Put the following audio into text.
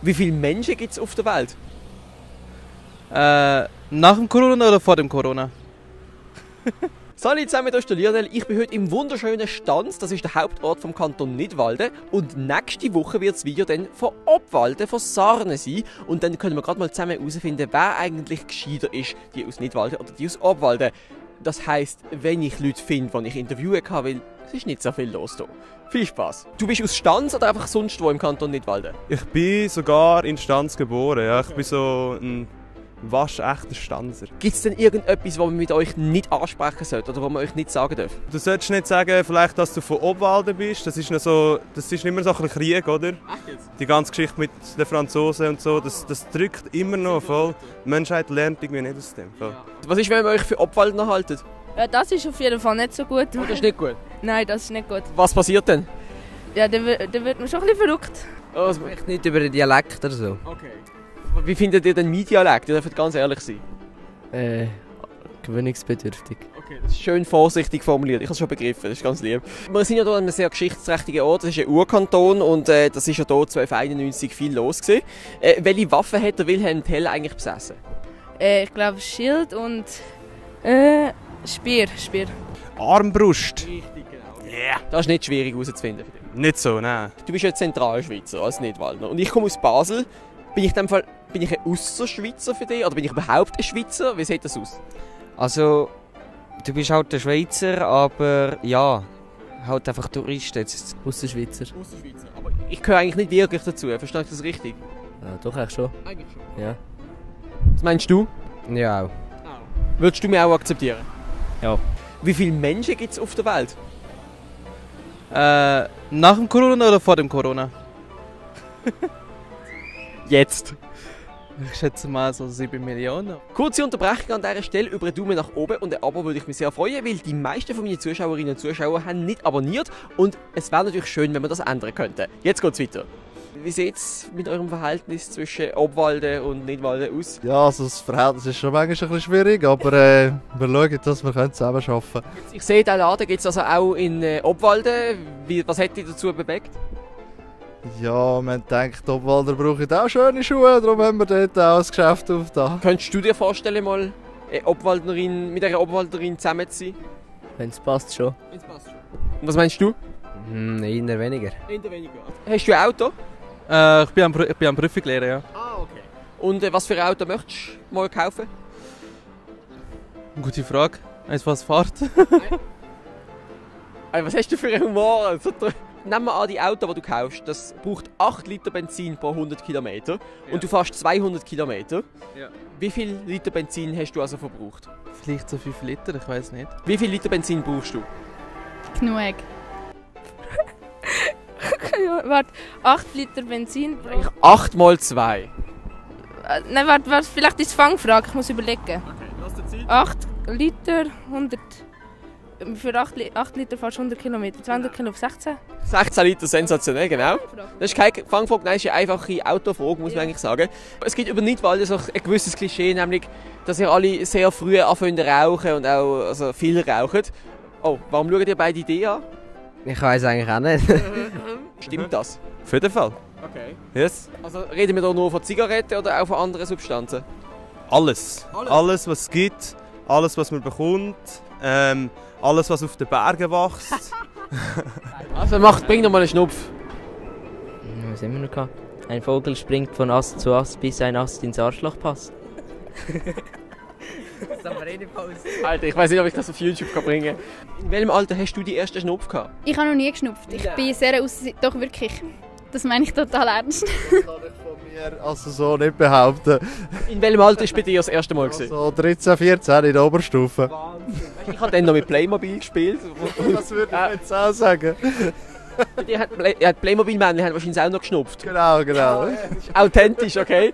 Wie viele Menschen gibt es auf der Welt? Nach dem Corona oder vor dem Corona? Salut zusammen, hier ist der Lionel. Ich bin heute im wunderschönen Stanz, das ist der Hauptort vom Kanton Nidwalden. Und nächste Woche wird das Video dann von Obwalden, von Sarnen sein. Und dann können wir gerade mal zusammen herausfinden, wer eigentlich gescheiter ist, die aus Nidwalden oder die aus Obwalden. Das heisst, wenn ich Leute finde, die ich interviewen kann, weil es ist nicht so viel los hier. Viel Spaß. Du bist aus Stanz oder einfach sonst wo im Kanton Nidwalden? Ich bin sogar in Stanz geboren. Ja. Ich bin so ein waschechter Stanzer. Gibt es denn irgendetwas, was man mit euch nicht ansprechen sollte oder was man euch nicht sagen darf? Du solltest nicht sagen, vielleicht, dass du von Obwalden bist. Das ist immer so ein bisschen Krieg, oder? Echt jetzt? Die ganze Geschichte mit den Franzosen und so, das drückt immer noch voll. Die Menschheit lernt irgendwie nicht aus dem. Voll. Was ist, wenn wir euch für Obwalden haltet? Ja, das ist auf jeden Fall nicht so gut. Das ist nicht gut. Nein, das ist nicht gut. Was passiert denn? Ja, dann wird man schon ein bisschen verrückt. Oh, Vielleicht nicht über den Dialekt oder so. okay. Wie findet ihr denn mein Dialekt? Ihr dürft ganz ehrlich sein. Gewöhnungsbedürftig. Okay, das ist schön vorsichtig formuliert. Ich habe es schon begriffen, das ist ganz lieb. Wir sind ja hier an einem sehr geschichtsträchtigen Ort. Das ist ein Urkanton und das ist ja hier 1291 viel los gewesen. Welche Waffe hat der Wilhelm Tell eigentlich besessen? Ich glaube Schild und Speer. Armbrust. Richtig, genau. Yeah. Das ist nicht schwierig herauszufinden. Nicht so, nein. Du bist ja Zentralschweizer als Nidwaldner und ich komme aus Basel. Bin ich in dem Fall ein Ausserschweizer für dich oder bin ich überhaupt ein Schweizer? Wie sieht das aus? Also, du bist halt der Schweizer, aber ja, halt einfach Tourist jetzt. Ausserschweizer. Ausserschweizer. Aber ich gehöre eigentlich nicht wirklich dazu. Verstehe ich das richtig? Ja, doch, eigentlich schon. Eigentlich schon. Ja. Was meinst du? Ja, auch. Würdest du mich auch akzeptieren? Ja. Wie viele Menschen gibt es auf der Welt? Nach dem Corona oder vor dem Corona? Jetzt. Ich schätze mal so 7 Millionen. Kurze Unterbrechung an dieser Stelle über einen Daumen nach oben und ein Abo würde ich mich sehr freuen, weil die meisten von meinen Zuschauerinnen und Zuschauern haben nicht abonniert und es wäre natürlich schön, wenn wir das ändern könnten. Jetzt geht's weiter. Wie sieht es mit eurem Verhältnis zwischen Obwalden und Nidwalden aus? Ja, also das Verhältnis ist schon manchmal ein bisschen schwierig, aber wir schauen, dass wir zusammen arbeiten können. Ich sehe, den Laden gibt es also auch in Obwalden. Was hat dich dazu bewegt? Ja, man denkt, die Obwalder brauchen auch schöne Schuhe, darum haben wir dort auch ein Geschäft aufgetan. Könntest du dir vorstellen, mal mit einer Obwalderin zusammen zu sein? Wenn es passt, schon. Und was meinst du? Eher weniger. Eher weniger. Hast du ein Auto? Ich bin am Prüfung lernen, ja. Ah, okay. Und was für ein Auto möchtest du mal kaufen? Gute Frage. Eins, was fährt? Was hast du für einen Humor? Nehmen wir an, die Auto, das du kaufst, das braucht 8 Liter Benzin pro 100 Kilometer und du fährst 200 Kilometer. Ja. Wie viel Liter Benzin hast du also verbraucht? Vielleicht so 5 Liter, ich weiß nicht. Wie viel Liter Benzin brauchst du? Genug. Warte, 8 Liter Benzin pro... 8 mal 2. Nein, warte, vielleicht ist es Fangfrage, ich muss überlegen. Okay, lass dir Zeit. 8 Liter, 100... Für 8 Liter fährst du 100 Kilometer, 200 Kilometer, 16? 16 Liter, sensationell, genau. Das ist keine Fangfrage, nein, das ist eine einfache Autofrage, muss man eigentlich sagen. Es gibt über Nidwalden so ein gewisses Klischee, nämlich, dass ihr alle sehr früh anfangen zu rauchen und auch also viel rauchen. Oh, warum schaut ihr beide die an? Ich weiß eigentlich auch nicht. Stimmt das? Auf jeden Fall. Okay. Yes. Also reden wir da nur von Zigaretten oder auch von anderen Substanzen? Alles. Alles, was es gibt, alles, was man bekommt, alles, was auf den Bergen wächst. Also bring doch mal einen Schnupf. Was haben wir noch gehabt? Ein Vogel springt von Ast zu Ast, bis ein Ast ins Arschloch passt. Alter, ich weiß nicht, ob ich das auf YouTube bringen kann. In welchem Alter hast du die ersten Schnupf gehabt? Ich habe noch nie geschnupft. Ich bin sehr doch wirklich. Das meine ich total ernst. Das kann ich von mir also so nicht behaupten. In welchem Alter war bei dir das erste Mal? So 13, 14 in der Oberstufe. Ich habe dann noch mit Playmobil gespielt. Das würde ich jetzt auch sagen. Bei dir hat Playmobil-Männchen wahrscheinlich auch noch geschnupft. Genau. Authentisch, okay?